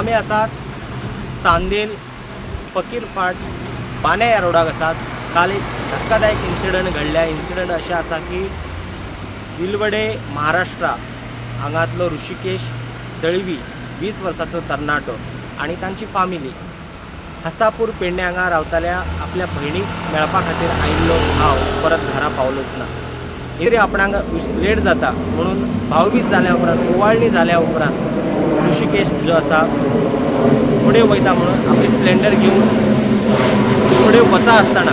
आमी आसात चांदेल फकीर फाट बाने ह्या रोडाक आसात. काल एक धक्कादायक इन्सिडंट घडल्या. इन्सिडंट अशें आसा की विलवडे महाराष्ट्रा हांगांतलो ऋषिकेश दळवी 20 वर्साचो तरणाटो आनी तांची फामिली हसापूर पेडणे हांगा रावताल्या आपल्या भयणीक मेळपा खातीर आयिल्लो भाव परत घरा पावलोच ना. तरी आपणाक लेट जाता म्हणून भावबीज जाल्या उपरांत, ओवाळणी जाल्या उपरांत ऋषिकेश जो आसा फुडें वयता म्हणून आपली स्प्लेंडर घेवन फुडें वचा आसतना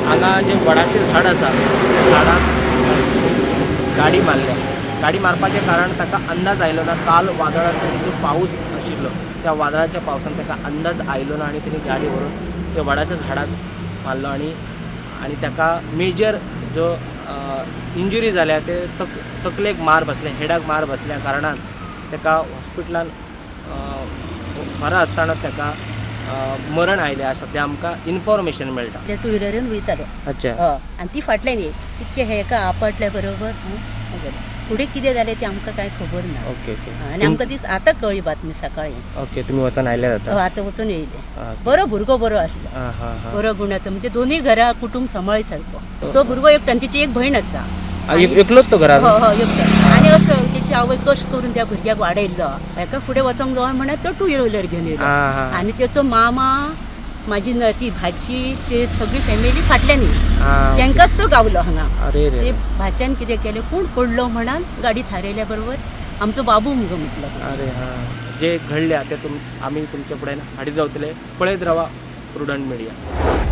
हांगा जें वडाचें झाड आसा त्या झाडाक गाडी मारल्या. गाडी मारपाचें कारण ताका अंदाज आयलो ना. काल वादळाचो जो पावस आशिल्लो त्या वादळाच्या पावसान ताका अंदाज आयलो ना आनी तेणी गाडी व्हरून त्या वडाच्या झाडाक मारलो आनी आनी ताका मेजर जो इंजुरी जाल्या ते तकलेक मार बसले, हेडाक मार बसल्या कारणान ताका हॉस्पिटलान व्हरा आसतना ताका मरण आयलें. सद्या आमकां इन्फॉर्मेशन मेळटा. ते टू व्हिलरीन वयतालो. अच्छा. हय, आनी ती फाटल्यान येय इतके हेका आपटल्या बरोबर गेलें. फुडें कितें जालें तें आमकां कांय खबर ना. ओके ओके आनी आमकां दीस आतां कळ्ळी बातमी सकाळीं. ओके, तुमी वचून आयले जाता. आतां वचून येयले. बरो भुरगो बरो आसलो. हां हां हां बरो गुणाचो, म्हणजे दोनूय घरा कुटूंब सांबाळी सारको. तो भुरगो एकटो आनी तिची एक भयण आसा. एकलोच तो घरान? हय हय, एकटो. आनी असो तेची आवय कश्ट करून त्या भुरग्याक वाडयल्लो. हेका फुडें वचोंक जाय म्हणून तो टू व्हिलर घेवन येयलो. हां हां आनी तेचो मामा, माझी ती भाची, ते सगळी फॅमिली फाटल्यान येयली. हां तांकांच तो गावलो हांगा. अरे रे ते भाच्यान कितें केलें, कोण पडलो म्हणान गाडी थारयल्या बरोबर आमचो बाबू मुगो म्हटलो. अरे हां, जे घडल्या ते आमी तुमच्या फुड्यान हाडीत रावतले. पळयत रावा प्रुडंट मिडिया.